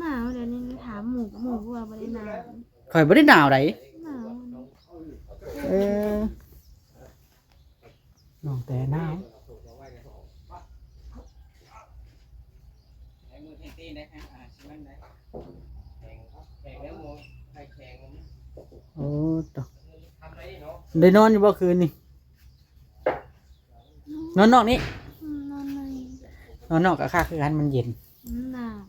ໜາວ ດຽວນີ້ຖາມໝູ່ ໝູ່ວ່າບໍ່ໄດ້ໜາວ. ຂ້ອຍບໍ່ໄດ້ໜາວໃດ. ໜາວ. ເອີ ນ້ອງແຕ່ໜາວ. ໂອ້ ໂຕ ໄດ້ນອນຢູ່ບໍ່ຄືນນີ້? ນອນນອກນີ້? ອືມ ນອນໃນ ນອນນອກກໍຄັກຄືກັນ ມັນເຢັນ. ອືມ ໜາວ.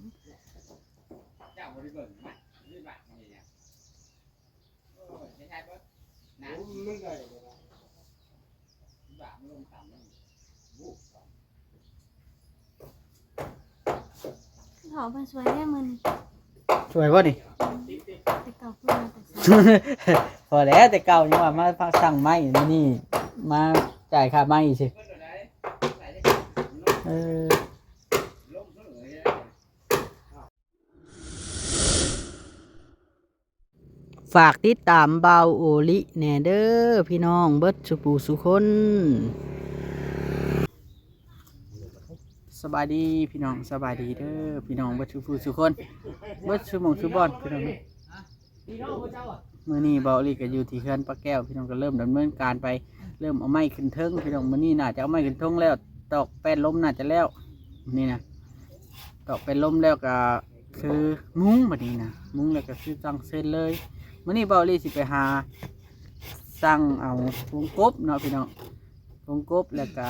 ເຖົ້າເພິ່ນຊ່ວຍແດ່ມື້ນີ້. ຊ່ວຍບໍ່ນີ້? ແຕ່ເກົ່າເພິ່ນມາແຕ່ເຊົ້າ. ພໍແລ້ວ ແຕ່ເກົ່າຍັງວ່າມາສັ່ງໄມ້ ມື້ນີ້ມາຈ່າຍຄ່າໄມ້ຊື່. ເອີ. ຝາກຕິດຕາມບ່າວໂອລິແດ່ເດີພີ່ນ້ອງເບິດສູ່ຜູ້ສູ່ຄົນ. ສະບາຍດີພີ່ນ້ອງ ສະບາຍດີເດີພີ່ນ້ອງເບິດສູ່ຜູ້ສູ່ຄົນ ເບິດສູ່ໝ່ອງສູ່ບ່ອນພີ່ນ້ອງ. ມື້ນີ້ບ່າວໂອລິກໍຢູ່ທີ່ເຮືອນປ້າແກ້ວພີ່ນ້ອງ ກໍເລີ່ມດຳເນີນການໄປ ເລີ່ມເອົາໄມ້ຂຶ້ນເທິງພີ່ນ້ອງ. ມື້ນີ້ໜ້າຈະເອົາໄມ້ຂຶ້ນເທິງແລ້ວ ຕອກແປ້ນລົມໜ້າຈະແລ້ວ ນີ້ນະ ຕອກແປ້ນລົມແລ້ວກໍ ຄືມຸງບັດນີ້ນະ ມຸງແລ້ວກໍຄືສັ່ງເຊັນເລີຍ. ມື້ນີ້ບ່າວໂອລິຊິໄປຫາສັ່ງເອົາວົງກົບເນາະພີ່ນ້ອງ ວົງກົບ ແລ້ວກໍ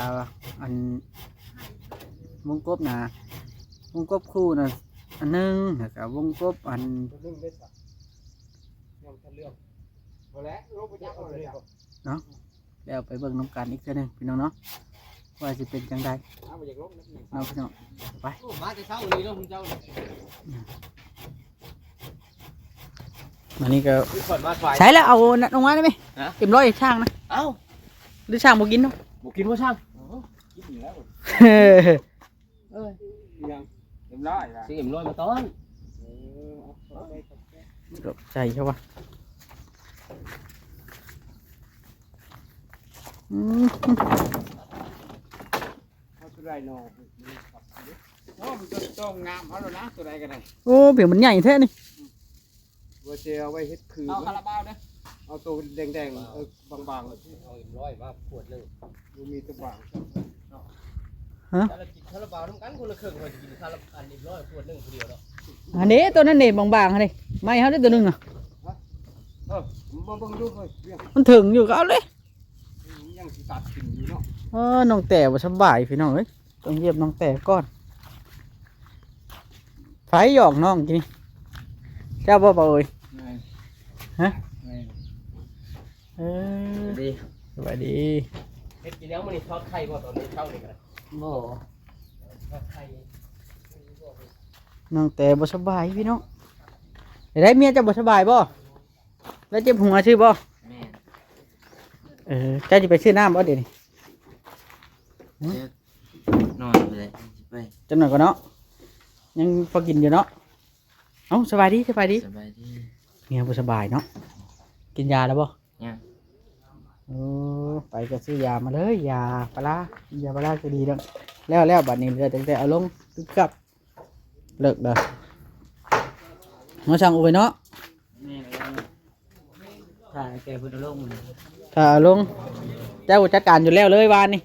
ອັນ ວົງກົບນະ ວົງກົບຄູ່ນະອັນໜຶ່ງ ແລ້ວກໍວົງກົບອັນ ເນາະ. ແລ້ວໄປເບິ່ງນຳກັນອີກເທື່ອໜຶ່ງພີ່ນ້ອງເນາະ ວ່າຊິເປັນຈັ່ງໃດເນາະພີ່ນ້ອງ. ໄປ ໂອ້ ມາແຕ່ເຊົ້ານີ້ເນາະ ເຈົ້າ. ມານີ້ກໍ ຄືຂ້ອຍມາສາຍ ໃສ່ແລ້ວ ເອົານັ້ນອອກມາໄດ້ໄໝ? ຮະ? ເອັມຮ້ອຍຊ່າງນະ. ເອົ້າ ຫຼືຊ່າງບໍ່ກິນເນາະ? ບໍ່ກິນບໍ່ຊ່າງ? ອໍ ກິນຢູ່ແລ້ວ. ເອີຍ ຍັງເອັມຮ້ອຍລະ ຊື້ເອັມຮ້ອຍມາຕ້ອນ. ເອີ ຂອບໃຈເຈົ້າວ່າ ອືມ ເອົາຕົວໃດນໍ? ໂອ້ ມັນຕ້ອງງາມເອົາແລ້ວນະ ຕົວໃດກໍໄດ້. ໂອ້ ເປັນມັນໃຫຍ່ແທ້ນີ້. ວ່າຊິເອົາໄວ້ເຮັດຄື ເອົາຄາລາບາວເດີ ເອົາໂຕແດງໆ ເອີ ບາງໆ ເອົາເອັມຮ້ອຍມາຂວດໜຶ່ງ ບໍ່ມີຕົວບາງ. ຮະ? ແລ້ວກິນຄາລາບາວນຳກັນຄົນລະເຄິ່ງ ຂ້ອຍຊິກິນຄາລາ ອັນເອັມຮ້ອຍຂວດໜຶ່ງຜູ້ດຽວເນາະ. ອັນນີ້ໂຕນັ້ນເດ້ ບາງໆຫັ້ນເດ້ ໄມ້ເຮົາເດ້ໂຕໜຶ່ງນະ. ເອີ ມາເບິ່ງດູເຮີ້ຍ ມັນເຖິງຢູ່ກໍເອົາເລີຍ. ຍັງຊິຕັດຂຶ້ນຢູ່ເນາະ. ເອີ ນ້ອງແຕ່ບໍ່ສະບາຍພີ່ນ້ອງເອີຍ ຕ້ອງຢ້ຽມນ້ອງແຕ່ກ່ອນ. ໃຜຫຍອກນ້ອງກີ້ນີ້? ເຈົ້າບໍ່ ບ່າວໂອລິ? ແມ່ນ. ຮະ? ແມ່ນ. ເອີ ສະບາຍດີ ສະບາຍດີ. ເຮັດກິນແລ້ວມື້ນີ້ທອດໄຂ່ບໍ່? ຕອນເຊົ້ານີ້ກໍໄດ້. ບໍ່. ທອດໄຂ່. ນ້ອງແຕ່ບໍ່ສະບາຍພີ່ນ້ອງ. ໄດ້ ເມຍເຈົ້າບໍ່ສະບາຍບໍ່? ແລ້ວເຈັບຫົວຊື່ບໍ່? ແມ່ນ. ເອີ ເຈົ້າຊິໄປຊື້ນ້ຳບໍ່ດຽວນີ້? ຫຶ? ນອນໄປເລີຍ ຊິໄປ ຈັກໜ້ອຍກ່ອນເນາະ ຍັງພໍກິນຢູ່ເນາະ. ເອົ້າ ສະບາຍດີ ສະບາຍດີ ສະບາຍດີ. ເມຍບໍ່ສະບາຍເນາະ ກິນຢາແລ້ວບໍ່? ຍັງ. ໂອ້ ໄປກໍຊື້ຢາມາເລີຍ ຢາພາລາ ຢາພາລາກໍດີແລ້ວ. ແລ້ວ ແລ້ວບັດນີ້ເຫຼືອຕັ້ງແຕ່ເອົາລົງ ກຶບກັບ. ເລີກເດີ ມາສັ່ງໂອຍເນາະ. ແມ່ນແລ້ວ ຖ້າແກ່ເພິ່ນເອົາລົງ ຖ້າເອົາລົງ ເຈົ້າຈັດການຢູ່ແລ້ວເລີຍວານນີ້.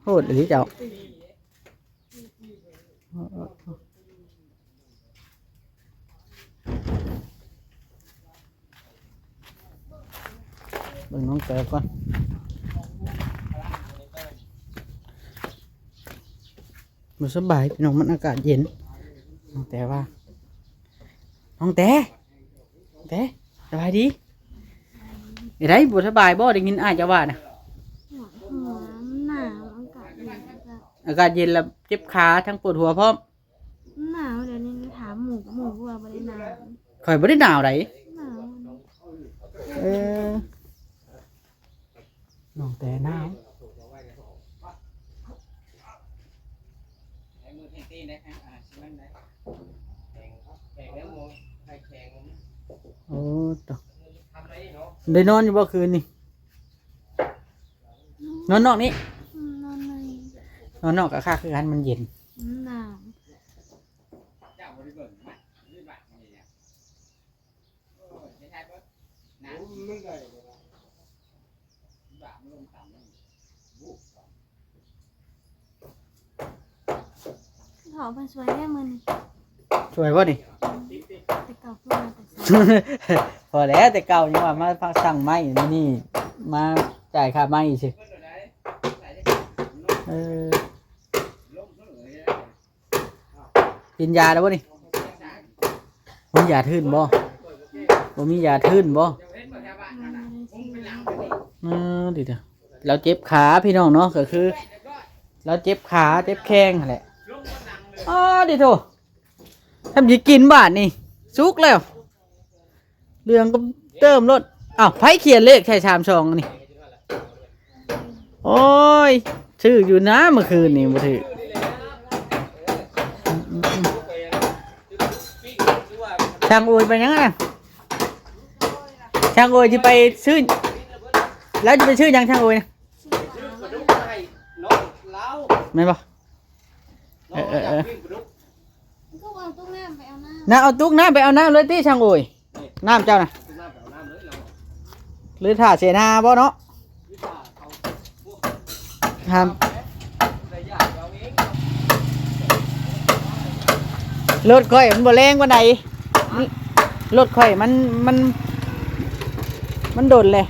ໂຫດອີ່ຫຼີເຈົ້າ. ເບິ່ງນ້ອງແຕກ່ອນ ບໍ່ສະບາຍພີ່ນ້ອງ ມັນອາກາດເຢັນ. ນ້ອງແຕວ່າ ນ້ອງແຕ ນ້ອງແຕ ສະບາຍດີ? ເຮັດໃດ ບໍ່ສະບາຍບໍ່? ໄດ້ຍິນອ້າຍເຈົ້າວ່ານະ ຫວນຫົວ ມັນໜາວ ອາກາດເຢັນ ອາກາດເຢັນແລ້ວເຈັບຂາ ທັງປວດຫົວພ້ອມ. ໜາວ ດຽວນີ້ຖາມໝູ່ ໝູ່ວ່າບໍ່ໄດ້ໜາວ. ຂ້ອຍບໍ່ໄດ້ໜາວໃດ. ໜາວ. ເອີ ນ້ອງແຕໜາວ. ໂອ້ ໂຕ ໄດ້ນອນຢູ່ບໍ່ຄືນນີ້? ນອນນອກນີ້? ອືມ ນອນໃນ ນອນນອກກໍຄັກຄືກັນ ມັນເຢັນ. ອືມ ໜາວ. ເຖົ້າເພິ່ນຊ່ວຍແດ່ມື້ນີ້ ຊ່ວຍບໍ່ນີ້? ແຕ່ເກົ່າຄືວ່າແຕ່ ພໍແລ້ວ ແຕ່ເກົ່າຍັງວ່າມາສັ່ງໄມ້ ມື້ນີ້ມາຈ່າຍຄ່າໄມ້ຊື່. ເອີ ກິນຢາແລ້ວບໍ່ນີ້? ມີຢາທຶນບໍ່? ບໍ່ມີຢາທຶນບໍ່? ເອີ ດີເດີ ລາວເຈັບຂາພີ່ນ້ອງເນາະ ກໍຄືລາວເຈັບຂາເຈັບແຂ້ງຫັ້ນແຫຼະ. ອໍ ດີໂທ້ ທຳຊິກິນບາດນີ້ ສຸກແລ້ວ ເຫຼືອງກໍເຕີມໂລດ. ອ້າວ ໃຜຂຽນເລກໃສ່ສາມສອງນີ້? ໂອ້ຍ ຖືກຢູ່ນະ ເມື່ອຄືນນີ້ບໍ່ຖືກ. ຊ່າງໂອຍໄປຫຍັງນະ? ຊ່າງໂອຍຊິໄປຊື້ ແລ້ວຊິໄປຊື້ຫຍັງຊ່າງໂອຍນະ? ແມ່ນບໍ່? ເອີ ເອີ ເອີ ກໍເອົາຕຸກນ້ຳໄປເອົານ້ຳ ນະ ເອົາຕຸກນ້ຳໄປເອົານ້ຳເລີຍຕິຊ່າງໂອຍ. ນ້ຳເຈົ້ານະ ຫຼືຖ້າເສນາບໍ່ເນາະ? ຫ້າມ ລົດຂ້ອຍມັນບໍ່ແຮງປານໃດ ລົດຂ້ອຍມັນ ມັນ ມັນດົນແລ້ວ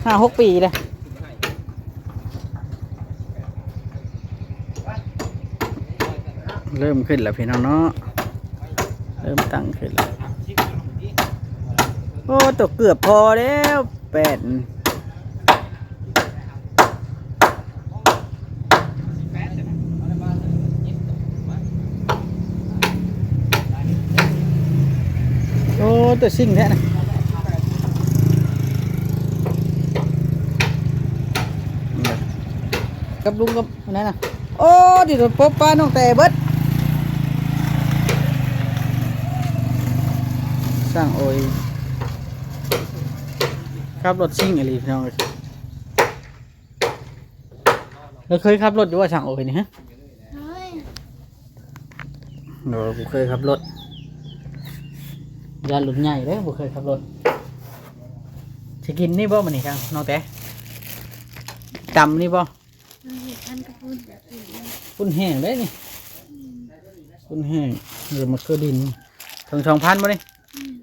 ຫ້າຫົກປີແລ້ວ. ເລີ່ມຂຶ້ນແລ້ວພີ່ນ້ອງເນາະ ເລີ່ມຕັ້ງຂຶ້ນແລ້ວ. ໂອ້ ຕົກເກືອບພໍແລ້ວ ແປດ. ໂອ້ ຕົວຊິງແທ້ນະ ກັບລຸງກັບອັນນັ້ນນະ. ໂອ້ ຕິໂຕ ປົບປານ້ອງແຕ່ເບິດ ຊ່າງໂອຍ ຂັບລົດຊິງອີ່ຫຼີພີ່ນ້ອງເອີຍ. ແລ້ວເຄີຍຂັບລົດຢູ່ບໍ່ຊ່າງໂອຍນີ້ຮະ? ເຄີຍ. ໂດຍ ບໍ່ເຄີຍຂັບລົດ ຢ້ານລົດໃຫຍ່ເດ້ ບໍ່ເຄີຍຂັບລົດ. ຊິກິນນີ້ບໍ່ມື້ນີ້ທາງນ້ອງແຕ່? ຕຳນີ້ບໍ່? ເຮັດອັນກະປຸ້ນ ປຸ້ນແຫ້ງເດ້ນີ້ ອືມ ປຸ້ນແຫ້ງ ຫຼືໝາກເຂືອດິນ. ເຖິງສອງພັນບໍ່ນີ້? ອືມ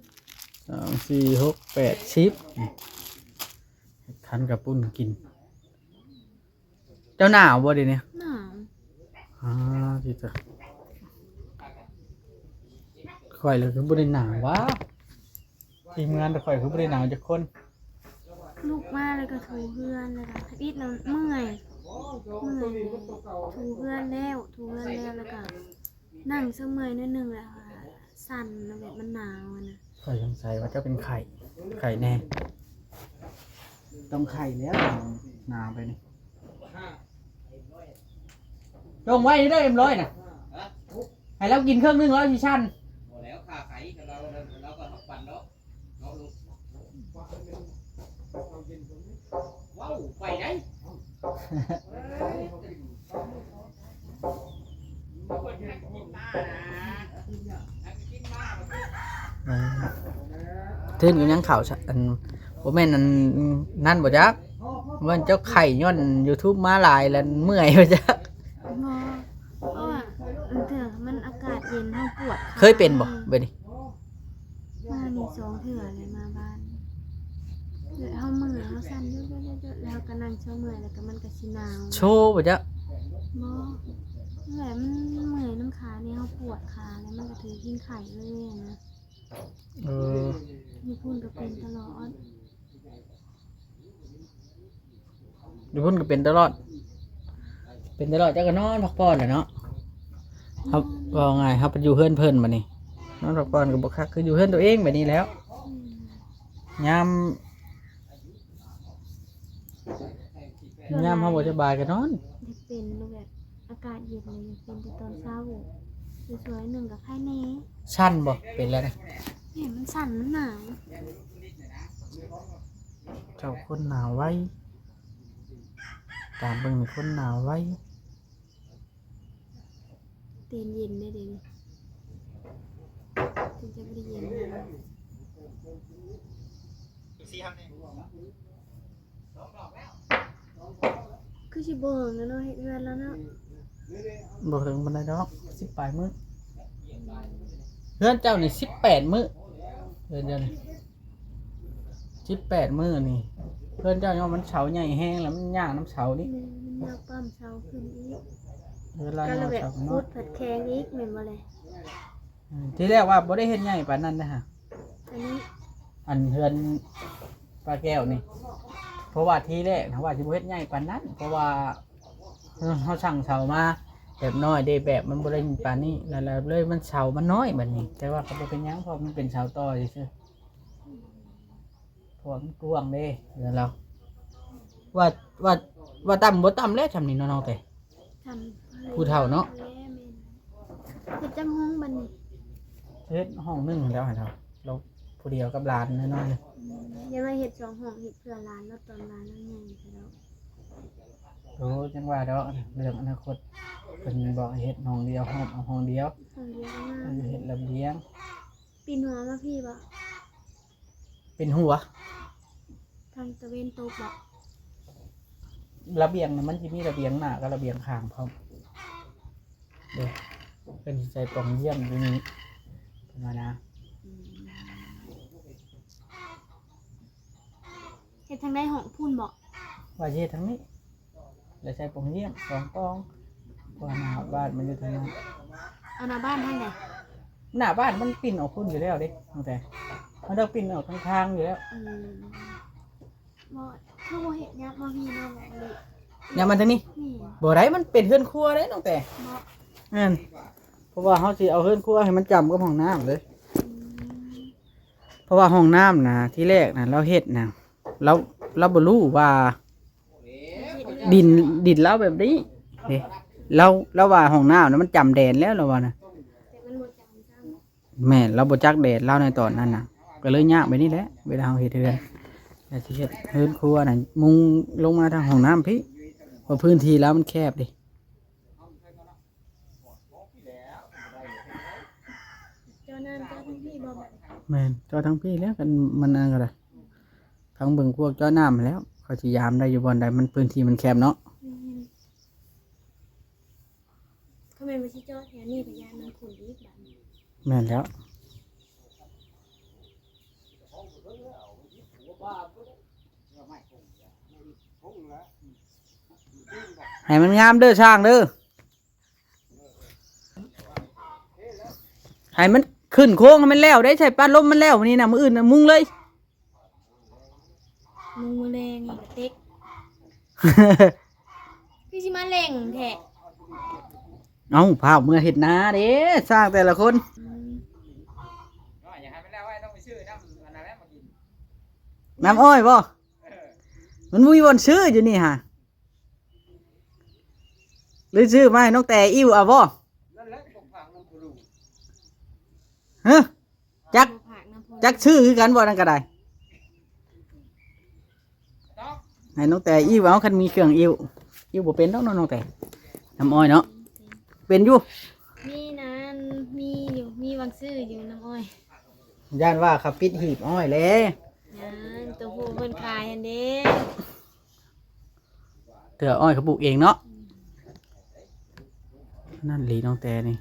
ສາມ ສີ່ ຫົກ ແປດ ສິບ ເຮັດຄັນກະປຸ້ນກິນ. ເຈົ້າໜາວບໍ່ດຽວນີ້? ໜາວ. ອາ ຕິດຕະ ຂ້ອຍລະຄືບໍ່ໄດ້ໜາວຫວາ? ທີມງານແຕ່ຂ້ອຍຄືບໍ່ໄດ້ໜາວຈັກຄົນ. ລຸກມາແລ້ວກໍຖູເຮືອນ ແລ້ວກໍທຳອິດນະ ເມື່ອຍ ເມື່ອຍ ຖູເຮືອນແລ້ວ ຖູເຮືອນແລ້ວ ແລ້ວກໍນັ່ງຊະເມື່ອຍໜ້ອຍໜຶ່ງ ແລ້ວກໍສັ່ນ ແບບມັນໜາວຫັ້ນນະ. ຂ້ອຍສົງໄສວ່າເຈົ້າເປັນໄຂ້ ໄຂ້ແນ່. ຕ້ອງໄຂ້ແລ້ວ ໜາວໄປນີ້. ຈົ່ງໄວ້ເດີ ເອັມຮ້ອຍນະ ໃຫ້ລາວກິນເຄິ່ງໜຶ່ງ ລາວຊິສັ່ນ. ບໍ່ແລ້ວ ຂ້າໄຂ້ ລາວ ລາວກໍຮັບປັນດອກ. ເວົ້າໄປໄດ໋ ເອີ ເທິນກໍຍັງເຂົ້າ ອັນ ບໍ່ແມ່ນອັນນັ້ນບໍ່ຈັກ ແມ່ນເຈົ້າໄຂ້ຍ້ອນຢູທູບມາຫຼາຍແລ້ວເມື່ອຍບໍ່ຈັກ. ບໍ່ ເພາະວ່າບາງເທື່ອມັນອາກາດເຢັນ ເຮົາປວດຂາ. ເຄີຍເປັນບໍ່ແບບນີ້? ມານີ້ສອງເທື່ອແລ້ວ ມາບ້ານ ເຮົາເມື່ອຍ ເຮົາສັ່ນ ແລ້ວກໍນັ່ງໂຊເມື່ອຍ ແລ້ວກໍມັນກໍຊິໜາວ. ໂຊບໍ່ຈັກ? ບໍ່ ແບບມັນເມື່ອຍນຳຂານີ້ ເຮົາປວດຂາ ແລ້ວມັນກໍຖືກິນໄຂ້ເລີຍນະ. ເອີ ຢູ່ພຸ້ນກໍເປັນຕະຫຼອດ. ຢູ່ພຸ້ນກໍເປັນຕະຫຼອດ ເປັນຕະຫຼອດ ເຈົ້າກໍນອນພັກຜ່ອນແຫຼະເນາະ. ເຮົາ ເວົ້າງ່າຍ ເຮົາໄປຢູ່ເຮືອນເພິ່ນບັດນີ້ ນອນພັກຜ່ອນກໍບໍ່ຄັກ ຄືຢູ່ເຮືອນຕົວເອງບັດນີ້ແລ້ວ. ອືມ ຍາມ ຍາມເຮົາບໍ່ສະບາຍກໍນອນ. ຢາກເປັນແບບອາກາດເຢັນ ຢາກເປັນແຕ່ຕອນເຊົ້າ ຊ່ວຍໆໜຶ່ງກໍໄຄແດ່. ສັ່ນບໍ່? ເປັນແລ້ວນະ ແມ່ນ ມັນສັ່ນ ມັນໜາວ. ເຈົ້າຄົນໜາວໄວ ຕາມເບິ່ງນີ້ຄົນໜາວໄວ. ຕີນເຢັນເດ້ ດຽວນີ້ ຈະບໍ່ໄດ້ຍິນ. ຄືຊິບໍ່ເຖິງແລ້ວເນາະ ເຮັດເຮືອນແລ້ວເນາະ. ບໍ່ເຖິງປານໃດດອກ ສິບປາຍມື້. ເຮືອນເຈົ້ານີ້ສິບແປດມື້ ເຮືອນເຈົ້ານີ້ສິບແປດມື້ນີ້. ເຮືອນເຈົ້າຍ້ອນມັນເສົາໃຫຍ່ແຮງ ແລ້ວມັນຍາກນຳເສົານີ້ ແມ່ນ ມັນຍາກປ້ຳເສົາຂຶ້ນອີກ. ເວລາ ກໍລະແບບ ເສົາເນາະ ຂຸດຜັດແຂງອີກ ແມ່ນບໍ່ແລະ? ອືມ ທີແລກວ່າບໍ່ໄດ້ເຮັດໃຫຍ່ປານນັ້ນເດ້ຫະ ອັນນີ້ ອັນເຮືອນປ້າແກ້ວນີ້. ເພາະວ່າທີແລກນະວ່າຊິບໍ່ເຮັດໃຫຍ່ປານນັ້ນ ເພາະວ່າເຮົາ ເຮົາສັ່ງເສົາມາແບບນ້ອຍເດ້ ແບບມັນບໍ່ໄດ້ປານນີ້ ແລ້ວ ແລ້ວເລີຍມັນເສົາມັນນ້ອຍບັດນີ້. ແຕ່ວ່າກໍບໍ່ເປັນຫຍັງ ເພາະມັນເປັນເສົາຕໍ່ຊື່ໆ ເພາະວ່າມັນກວ້າງເດ້ ເຮືອນລາວ. ວ່າ ວ່າ ວ່າຕ່ຳບໍ່ຕ່ຳແລ້ວຊ່ຳນີ້ເນາະ ນ້ອງແຕ. ຊ່ຳຜູ້ເຖົ້າເນາະ ແມ່ນ. ເຮັດຈັກຫ້ອງບັດນີ້? ເຮັດຫ້ອງໜຶ່ງແລ້ວໃຫ້ລາວ ລາວຜູ້ດຽວກັບຫຼານນ້ອຍໆ. ອືມ ຢ່າວ່າເຮັດສອງຫ້ອງ ເຮັດເພື່ອຫຼານເນາະ ຕອນຫຼານລາວໃຫຍ່ແລ້ວ. ໂອ້ ຈັ່ງວ່າດອກ ເລື່ອງອະນາຄົດ ເພິ່ນບອກໃຫ້ເຮັດຫ້ອງດຽວ ຮອບເອົາຫ້ອງດຽວ ຫ້ອງດຽວກໍງາມ. ເອີ ເຮັດລະບຽງ ປີນຫົວມາພີ້ບໍ່? ເປັນຫົວ ທາງຕາເວັນຕົກບໍ່? ລະບຽງນະ ມັນຊິມີລະບຽງໜ້າກັບລະບຽງຂ້າງພ້ອມເດ້. ເພິ່ນຊິໃສ່ປ່ອງຢ້ຽມຢູ່ນີ້ ເພິ່ນວ່ານະ. ອືມ ເຮັດທາງໃດຫ້ອງພຸ້ນບໍ່? ວ່າຊິເຮັດທາງນີ້ ແລ້ວໃສ່ປ່ອງຢ້ຽມສອງປ່ອງ ເພາະວ່າໜ້າບ້ານມັນຢູ່ທາງນັ້ນ. ເອົາໜ້າບ້ານທາງໃດ? ໜ້າບ້ານມັນປິ່ນອອກພຸ້ນຢູ່ແລ້ວເດ້ ຕັ້ງແຕ່ມັນຕ້ອງປິ່ນອອກທາງທາງຢູ່ແລ້ວ. ອືມ ບໍ່ ຄືບໍ່ເຮັດຍາມມາພີ້ເນາະ ຍາມມາທາງນີ້. ນີ້ ບໍ່ໄດ້ ມັນເປັນເຮືອນຄົວເດ້ ຕັ້ງແຕ່ ບໍ່ ແມ່ນ ເພາະວ່າເຮົາຊິເອົາເຮືອນຄົວໃຫ້ມັນຈຳກັບຫ້ອງນ້ຳເດ້. ອືມ ເພາະວ່າຫ້ອງນ້ຳນະ ທີແລກນະ ລາວເຮັດນະ ລາວ ລາວບໍ່ຮູ້ວ່າ ດິນ ດິນລາວແບບນີ້ເດ້ ລາວ ລາວວ່າຫ້ອງນ້ຳນະມັນຈຳແດນແລ້ວ ລາວວ່ານະ. ແມ່ນ ລາວບໍ່ຈັກແດນລາວໃນຕອນນັ້ນນະ ກໍເລີຍຍາກແບບນີ້ແຫຼະ ເວລາເຮົາເຮັດເຮືອນ. ແລ້ວຊິເຮັດເຮືອນຄົວນະ ມຸງລົງມາທາງຫ້ອງນ້ຳພີ້ ເພາະພື້ນທີ່ລາວມັນແຄບເດ້. ເຈາະນ້ຳເຈາະທາງພີ້ບໍ່? ແມ່ນ ເຈາະທາງພີ້ແລ້ວ ຄັນມັນອັນນັ້ນກໍໄດ້ ທາງເບິ່ງພວກເຈາະນ້ຳແລ້ວ ເຂົາຊິຢາມໄດ້ຢູ່ບ່ອນໃດ ມັນພື້ນທີ່ມັນແຄບເນາະ. ແມ່ນ ຄັນແມ່ນວ່າຊິເຈາະແຖວນີ້ກໍຢ້ານມັນຂຸ້ນອີກບາດນີ້. ແມ່ນແລ້ວ ໃຫ້ມັນງາມເດີຊ່າງເດີ. ໃຫ້ມັນຂຶ້ນໂຄ້ງໃຫ້ມັນແລ້ວໄດ້ ໃສ່ປາລົມມັນແລ້ວມື້ນີ້ນະ ມື້ອື່ນນະມຸງເລີຍ. ມຸງມື້ແລງນີ້ກະເຕັກ ຄືຊິມາເລັ່ງແທ້. ເອົ້າ ພ້າວເມືອເຮັດນາເດ້ ຊ່າງແຕ່ລະຄົນ. ອືມ ນ້ອຍ ຢາກໃຫ້ມັນແລ້ວໄວ ຕ້ອງໄປຊື້ນ້ຳອັນນັ້ນແຫຼະມາກິນ ນ້ຳອ້ອຍບໍ່? ເອີ ມັນບໍ່ມີບ່ອນຊື້ຢູ່ນີ້ຫາ ຫຼືຊື້ມາໃຫ້ນ້ອງແຕອິ້ວເອົາບໍ່? ນັ້ນແຫຼະ ພວກຜັງນຳຜູ້ລຸງ ຮະ ຈັກ ຈັກຊື້ຄືກັນບໍ່ ນັ້ນກໍໄດ້ ໃຫ້ນ້ອງແຕອິ້ວເອົາ ຄັນມີເຄື່ອງອິ້ວ. ອິ້ວບໍ່ເປັນດອກເນາະ ນ້ອງແຕ ນ້ຳອ້ອຍເນາະ. ເປັນຢູ່ ມີນັ້ນ ມີຢູ່ ມີຫວ່າງຊື້ຢູ່ນ້ຳອ້ອຍ. ຢ້ານວ່າເຂົາປິດຫີບອ້ອຍແຫຼະ ຍັງ ໂຕຜູ້ເພິ່ນຂາຍຫັ້ນເດ້. ເທື່ອອ້ອຍເຂົາປູກເອງເນາະ. ອືມ ນັ້ນຫຼີ ນ້ອງແຕນີ້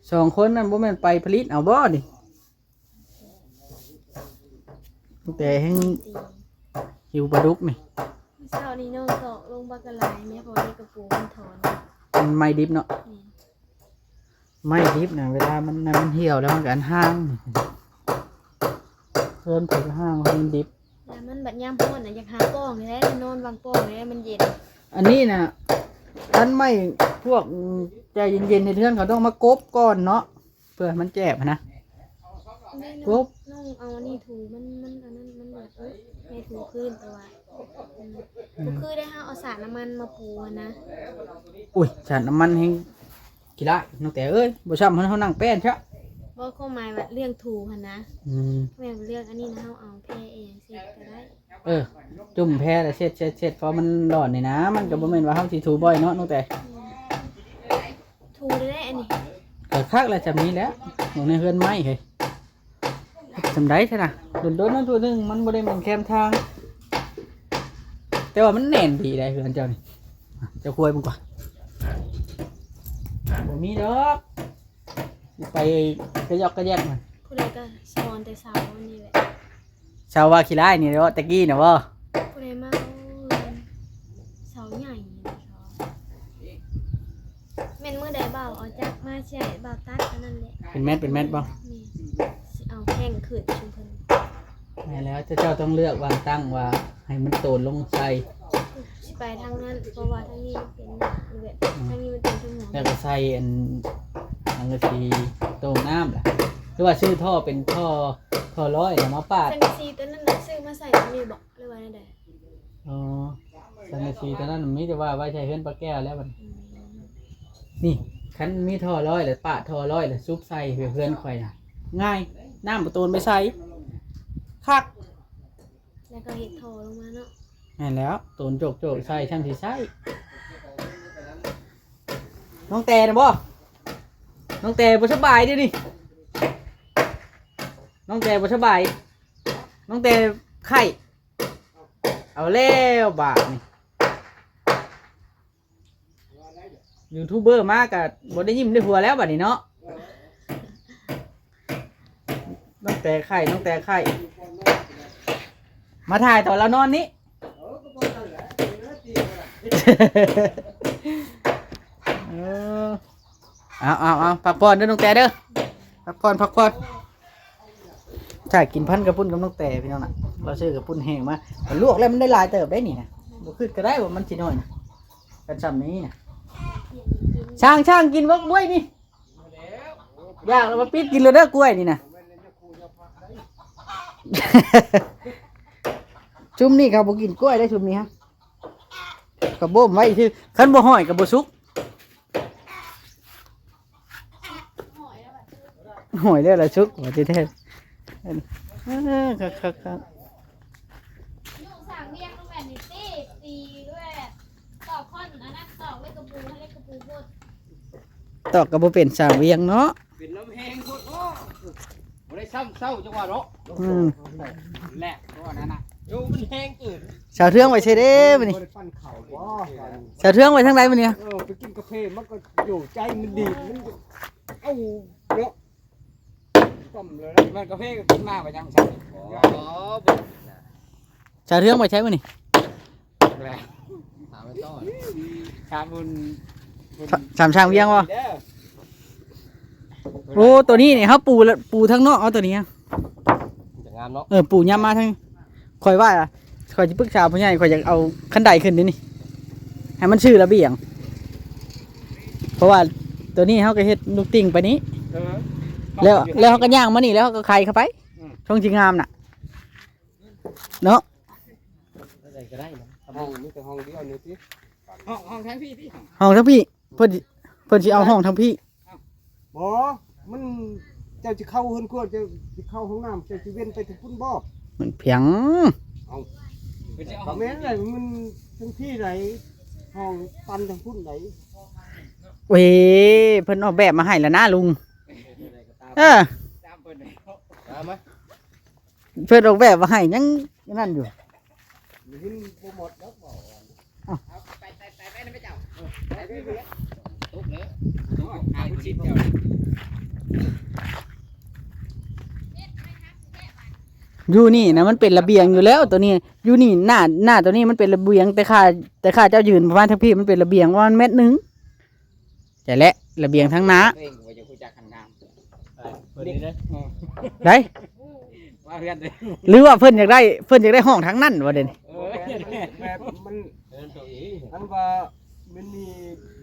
ສອງຄົນນັ້ນບໍ່ແມ່ນໄປຜະລິດເອົາບໍ່ນີ້? ນ້ອງແຕແຮ່ງຫິວປາດຸກນີ້. ມື້ເຊົ້ານີ້ນ້ອງຕອກລົງບັກກະຫຼາຍແມ່ ເພາະວ່າເດັກກະປູມັນຖອນ ມັນໄມ້ດິບເນາະ. ແມ່ນ ໄມ້ດິບນະ ເວລາມັນ ມັນຫ່ຽວແລ້ວມັນກໍອັນຮ່າງ ເຮືອນເພິ່ນກໍຮ່າງ ເພາະມັນດິບ. ແລ້ວມັນບັດຍາມຮ້ອນນະ ຢາກຫາປ່ອງນີ້ແຫຼະ ນອນຫວ່າງປ່ອງນີ້ແຫຼະ ມັນເຢັນ. ອັນນີ້ນະ ຄັນໄມ້ພວກໃຈເຢັນໆ ເຮັດເຮືອນ ເຂົາຕ້ອງມາກົບກ່ອນເນາະ ເພື່ອໃຫ້ມັນແຈບຫັ້ນນະ. ແມ່ນ ກົບ ນ້ອງເອົາອັນນີ້ຖູ ມັນ ມັນອັນນັ້ນ ມັນແບບ ເອີ ໃຫ້ຖູພື້ນ ແຕ່ວ່າ ອືມ ອືມ ບໍ່ຄືໄດ້ ເຮົາເອົາສານນ້ຳມັນມາປູຫັ້ນນະ. ອຸ້ຍ ສານນ້ຳມັນແຮ່ງຂີ້ລ້າຍ ນ້ອງແຕເອີຍ ບໍ່ຊ່ຳເຮົາ ເຮົານັ່ງແປ້ນຊະ. ບໍ່ ຄວາມໝາຍວ່າເລື່ອງຖູຫັ້ນນະ. ອືມ ແມ່ນເລື່ອງອັນນີ້ນະ ເຮົາເອົາແພອີ່ຫຍັງເຊັດກໍໄດ້. ເອີ ຈຸ້ມແພແລ້ວເຊັດ ເຊັດ ເຊັດ ພໍມັນຮ້ອນນີ້ນະ ມັນກໍບໍ່ແມ່ນວ່າເຮົາຊິຖູບ່ອຍເນາະ ນ້ອງແຕ. ແມ່ນ ຖູໄດ້ແຫຼະອັນນີ້ ກໍຄັກແລ້ວ ຊ່ຳນີ້ແຫຼະ ເບິ່ງໃນເຮືອນໄມ້ເຮີ້ຍ. ສ່ຳໃດຊັ້ນນະ? ດົນໆ ນັ້ນເທື່ອໜຶ່ງ ມັນບໍ່ໄດ້ແມ່ນແຄມທາງ ແຕ່ວ່າມັນແໜ້ນດີໃດເຮືອນເຈົ້ານີ້. ເຈົ້າຄວຍເບິ່ງກ່ອນ ບໍ່ມີດອກ ໄປກະຍອກກະແຍກມັນ. ຜູ້ໃດກໍສອນແຕ່ເສົານີ້ແຫຼະ ເສົາວ່າຂີ້ຮ້າຍນີ້ເນາະ ແຕ່ກີ້ນະບໍ່? ຜູ້ໃດມາເອົາເສົາໃຫຍ່ ແມ່ນມື້ໃດບ່າວເອົາຈັກມາຊິໃຫ້ບ່າວຕັດອັນນັ້ນແຫຼະ. ເປັນແມັດ ເປັນແມັດບໍ່? ແມ່ນ ຊິເອົາແທ່ງຂຶ້ນຊຸມເພິ່ນ. ແມ່ນແລ້ວ ເຈົ້າຕ້ອງເລືອກວາງຕັ້ງວ່າໃຫ້ມັນໂຕນລົງໃສ່ ຊິໄປທາງນັ້ນ ເພາະວ່າທາງນີ້ມັນເປັນໜ້າແບບ ອືມ ທາງນີ້ມັນເປັນຊຸມຫົວ ແລ້ວກໍໃສ່ອັນ ອັນກະສີໂຕ່ງນ້ຳລະ ຫຼືວ່າຊື້ທໍ່ເປັນທໍ່ ທໍ່ຮ້ອຍນະມາປາດ. ສັງກະສີຕົວນັ້ນນະ ຊື້ມາໃສ່ຕົວນີ້ບໍ ຫຼືວ່າແນວໃດ? ອໍ ສັງກະສີຕົວນັ້ນມີແຕ່ວ່າໄວ້ໃສ່ເຮືອນປ້າແກ້ວແລ້ວບັດນີ້. ອືມ ນີ້ ຄັນມີທໍ່ຮ້ອຍລະປາດທໍ່ຮ້ອຍລະຊຸບໃສ່ເຮືອນຂ້ອຍນະ ງ່າຍ ນ້ຳບໍ່ໂຕນໄປໃສ່ ຄັກ ແລ້ວກໍເຮັດທໍ່ລົງມາເນາະ. ແມ່ນແລ້ວ ໂຕນໂຈກໆ ໃສ່ ຊ່ຳຊິໃຊ້. ນ້ອງແຕນະບໍ່? ນ້ອງແຕບໍ່ສະບາຍເດນີ້ ນ້ອງແຕບໍ່ສະບາຍ ນ້ອງແຕໄຂ້. ເອົາແລ້ວບາດນີ້ ຢູທູບເບີມາກະບໍ່ໄດ້ຍິ້ມໄດ້ຫົວແລ້ວບາດນີ້ເນາະ. ນ້ອງແຕໄຂ້ ນ້ອງແຕໄຂ້ ມາຖ່າຍຕອນລາວນອນນີ້. ເອີ ເອົາໆໆ ພັກຜ່ອນເດີນ້ອງແຕເດີ ພັກຜ່ອນ ພັກຜ່ອນ. ຖ້າກິນພັນກະປຸ້ນກັບນ້ອງແຕພີ່ນ້ອງນະ ລາວຊື້ກະປຸ້ນແຫ້ງມາ ລວກແລ້ວມັນໄດ້ຫຼາຍເຕີບໄດ໋ນີ້ນະ ບໍ່ຄຶດກະໄດ້ວ່າມັນຊິໜ້ອຍນະ ກັນຊ່ຳນີ້ນະ. ຊ່າງ ຊ່າງກິນບັກບວຍນີ້ ຢາກແລ້ວມາປິດກິນໂລດເດີກ້ວຍນີ້ນະ. ຊຸມນີ້ເຂົາບໍ່ກິນກ້ວຍໄດ໋ ຊຸມນີ້ຮະ ກະບົ່ມໄວ້ຊື່ ຄັນບໍ່ຫ້ອຍກະບໍ່ສຸກ. ຫອຍແລ້ວລະສຸກວ່າຊິແທ້. ເອີ ຄັກໆໆ ຢູ່ສ້າງວຽງລົງແມ່ນນີ້ຕິ ຕີດ້ວຍຕອກຄ້ອນອັນນັ້ນ ຕອກເລັກກະປູ ເລັກກະປູໂພດ ຕອກກໍບໍ່ເປັນ ສ້າງວຽງເນາະ. ເປັນນ້ຳແຮງໂພດເນາະ ບໍ່ໄດ້ຊ້ຳເຊົ້າຈັງຫວະເນາະ. ອືມ ແຫຼະ ເພາະວ່ານັ້ນນະ ໂຍ ມັນແຮງເກີນ. ສາວເທືອງໄປໃສເດ້ມື້ນີ້? ບໍ່ໄດ້ປັ້ນເຂົ້າບໍ່? ສາວເທືອງໄປທາງໃດມື້ນີ້? ເອີ ໄປກິນກາເຟ ມັນກໍຢູ່ໃຈມັນດີດ ມັນ ເອົາເນາະ ຕ້ອມເລີຍ. ແມ່ນກາເຟກໍກິນມາປະຈຳຊັ້ນ. ອໍ ສາວເທືອງໄປໃສມື້ນີ້? ຖາມໄປຕໍ່ ຖາມບຸນ ຖາມຊ່າງວຽງບໍ່? ໂອ້ ໂຕນີ້ນີ້ເຮົາປູ ປູທາງນອກເອົາໂຕນີ້ ຈະງາມເນາະ. ເອີ ປູຍາມມາທາງ ຂ້ອຍວ່າ ຂ້ອຍຊິປຶກສາຜູ້ໃຫຍ່ ຂ້ອຍຢາກເອົາຄັນໄດຂຶ້ນເດນີ້ ໃຫ້ມັນຊື່ລະບຽງ ເພາະວ່າໂຕນີ້ເຮົາກໍເຮັດລູກຕິ່ງໄປນີ້ ເອີ ແລ້ວ ແລ້ວເຮົາກໍຍ່າງມານີ້ ແລ້ວເຮົາກໍໄຂເຂົ້າໄປ ອືມ ຊ່ອງຊິງາມນະ ເນາະ. ໃດກໍໄດ້ນະ ຫ້ອງມີແຕ່ຫ້ອງດຽວນີ້ຕິ ຫ້ອງ ຫ້ອງທາງພີ້ຕິ ຫ້ອງທາງພີ້ ເພິ່ນຊິ ເພິ່ນຊິເອົາຫ້ອງທາງພີ້. ບໍ່ ມັນ ເຈົ້າຊິເຂົ້າເຮືອນຄົວ ເຈົ້າຊິເຂົ້າຫ້ອງນ້ຳ ເຈົ້າຊິເວັ້ນໄປທາງພຸ້ນບໍ່? ມັນພຽງ ເອົ້າ ເພິ່ນຊິເອົາ ກໍແມ່ນແຫຼະ ມັນທາງພີ້ໃດ ຫ້ອງຕັນທາງພຸ້ນໃດ. ເອີ ເພິ່ນອອກແບບມາໃຫ້ແລ້ວນະລຸງ. ເອີ ຕາມເພິ່ນ ເອີ ມາ ເພິ່ນອອກແບບມາໃຫ້ຍັງນັ້ນຢູ່ ຢູ່ນີ້ນະ ມັນເປັນລະບຽງຢູ່ແລ້ວ ໂຕນີ້ ຢູ່ນີ້ ໜ້າ ໜ້າໂຕນີ້ມັນເປັນລະບຽງ ແຕ່ຂ້າ ແຕ່ຂ້າເຈົ້າຢືນປະມານທາງພີ້ ມັນເປັນລະບຽງປະມານແມັດໜຶ່ງ. ແຕ່ແຫຼະ ລະບຽງທາງໜ້າ ເພິ່ນນີ້ເດ້ ໄດ້ ວ່າເຮືອນເດ້ ຫຼືວ່າເພິ່ນຢາກໄດ້ ເພິ່ນຢາກໄດ້ຫ້ອງທາງນັ້ນວ່າເດນີ້. ເອີ ແມ່ນ ເອີ ໂຕເອງ ອັນວ່າມັນມີ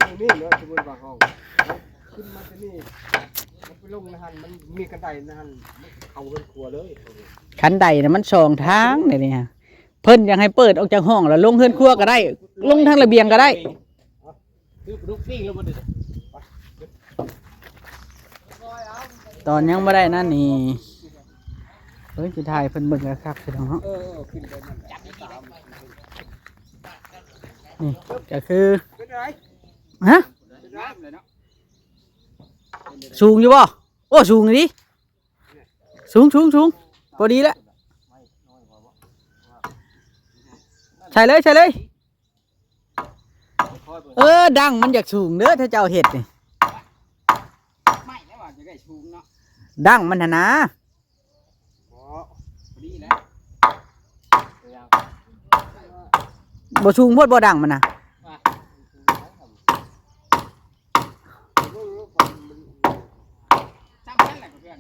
ຕົງນີ້ເນາະ ສົມມຸດວ່າຫ້ອງ ຂຶ້ນມາຕົງນີ້ ມັນໄປລົງໃນຫັ້ນ ມັນມີກະໄດໃນຫັ້ນ ມັນເຂົ້າເຮືອນຄົວເລີຍ. ຄັນໄດນະມັນສອງທາງເດນີ້ ເພິ່ນຢາກໃຫ້ເປີດອອກຈາກຫ້ອງ ແລ້ວລົງເຮືອນຄົວກໍໄດ້ ລົງທາງລະບຽງກໍໄດ້. ຄືປາດຸກປີ້ງລົງມາເດີ ຕອນຍັງບໍ່ໄດ້ນັ້ນນີ້ ເບິ່ງຊິຖ່າຍເພິ່ນເບິ່ງຄັກໆ ພີ່ນ້ອງເນາະ. ເອີ ເອີ ຂຶ້ນໄປນັ້ນແຫຼະ ຈັບດີໆ ນີ້ກໍຄື ເປັນໄດ ຮະ ເປັນໄດ ສູງຢູ່ບໍ່? ໂອ້ ສູງອີ່ຫຼີ ສູງ ສູງ ສູງ ພໍດີແລ້ວ ໃສ່ເລີຍ ໃສ່ເລີຍ. ເອີ ດັງມັນຢາກສູງເດີ ຖ້າເຈົ້າເຮັດນີ້ ໄມ້ແລ້ວວ່າຈະໄດ້ສູງເນາະ ດັງມັນຫັ້ນນາ. ບໍ່ ພໍດີແລ້ວ ບໍ່ສູງໂພດບໍ່ ດັງມັນນະ ວ່າ ສ່ຳກັນແຫຼະເພື່ອນ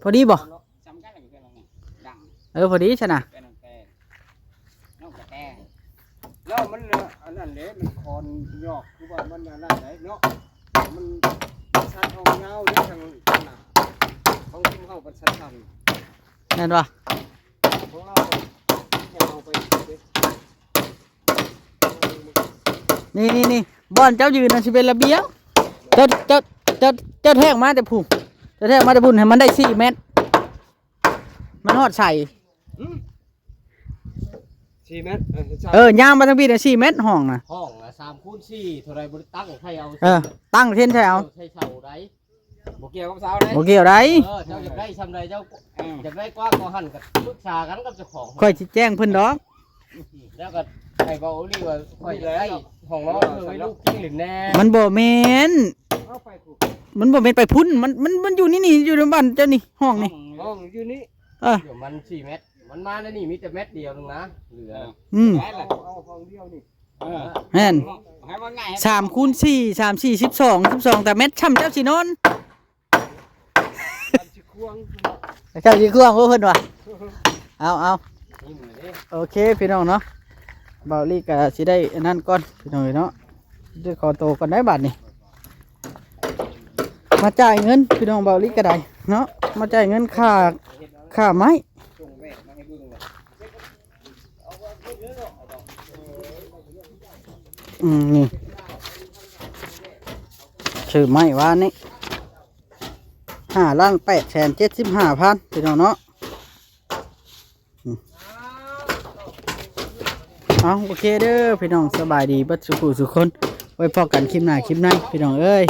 ພໍດີບໍ່? ສ່ຳກັນແຫຼະເພື່ອນ ດັງ ເອີ ພໍດີຊັ້ນນະ ເພື່ອນແຕ່ ນ້ອງກະແຕ ແລ້ວມັນ ອັນນັ້ນເດ້ ມັນຄອນຍອກ ຄືວ່າມັນອັນນັ້ນໄດ໋ເນາະ ມັນສັ້ນອອກຍາວເດ້ ທາງໜ້າ ຂອງຊຸມເຮົາມັນສັ້ນໆ ແມ່ນບໍ່? ຂອງເຮົາຍາວໄປເດ້ ນີ້ໆໆ ບ່ອນເຈົ້າຢືນນະ ຊິເປັນລະບຽງ ເຈົ້າ ເຈົ້າ ເຈົ້າ ເຈົ້າແທກມາແຕ່ພຸ້ນ ເຈົ້າແທກມາແຕ່ພຸ້ນ ໃຫ້ມັນໄດ້ສີ່ແມັດ ມັນຮອດໃສ? ຫືມ ສີ່ແມັດ ເອີ ເອີ ຍາວມາທາງພີ້ນະ ສີ່ແມັດ ຫ້ອງນະ ຫ້ອງນະ ສາມຄູນສີ່ ເທົ່າໃດບໍ່ໄດ້ຕັ້ງ ໃຜເອົາ ເອີ ຕັ້ງເຊັ່ນໃສ່ເອົາ ເອີ ໃສ່ເສົາໃດ ບໍ່ກ່ຽວກັບເສົາໃດ ບໍ່ກ່ຽວໃດ ເອີ ເຈົ້າຢາກໄດ້ຊ່ຳໃດ ເຈົ້າ ເອີ ຢາກໄດ້ກວ້າງກວ່າຫັ້ນ ກໍປຶກສາກັນກັບເຈົ້າຂອງ ຂ້ອຍຊິແຈ້ງເພິ່ນດອກ ແລ້ວກໍໃຫ້ເວົ້າອີ່ຫຼີວ່າ ຂ້ອຍຢາກໄດ້ຫ້ອງນອນ ເອີ ເພື່ອໄວ້ລູກກິນຫຼິ້ນແດ່ ມັນບໍ່ແມ່ນ ເອົາໄປພຸ້ນ ມັນບໍ່ແມ່ນໄປພຸ້ນ ມັນ ມັນ ມັນຢູ່ນີ້ ນີ້ ຢູ່ໃນບ້ານເຈົ້ານີ້ ຫ້ອງນີ້ ຫ້ອງຢູ່ນີ້ ເອີ ດຽວມັນສີ່ແມັດ ມັນມາໃນນີ້ມີແຕ່ແມັດດຽວໜຶ່ງນະ ເຫຼືອ ອືມ ເອົາ ເອົາຫ້ອງດຽວນີ້ ເອີ ແມ່ນ ໃຫ້ວ່າງ່າຍ ສາມຄູນສີ່ ສາມສີ່ ສິບສອງ ສິບສອງ ຕາແມັດ ຊ່ຳເຈົ້າຊິນອນ ເຈົ້າຊິຄວງ ເຈົ້າຊິຄວງ ໂອ້ ເພິ່ນວ່າ ເອົາ ເອົາ ໂອເຄ ພີ່ນ້ອງເນາະ ບ່າວລີກະຊິໄດ້ອັນນັ້ນກ່ອນ ພີ່ນ້ອງເອີຍເນາະ ຊິຂໍໂຕກ່ອນໄດ໋ບາດນີ້ ມາຈ່າຍເງິນ ພີ່ນ້ອງ ບ່າວລີກະໄດ້ເນາະ ມາຈ່າຍເງິນຄ່າ ຄ່າໄມ້ ອືມ ນີ້ ຊື້ໄມ້ວານນີ້ ຫ້າລ້ານແປດແສນເຈັດສິບຫ້າພັນ ພີ່ນ້ອງເນາະ ອືມ ເອົາ ໂອເຄເດີ ພີ່ນ້ອງ ສະບາຍດີເບິດສູ່ຜູ້ສູ່ຄົນ ໄວ້ພໍ້ກັນຄລິບໜ້າຄລິບໃນ ພີ່ນ້ອງເອີຍ.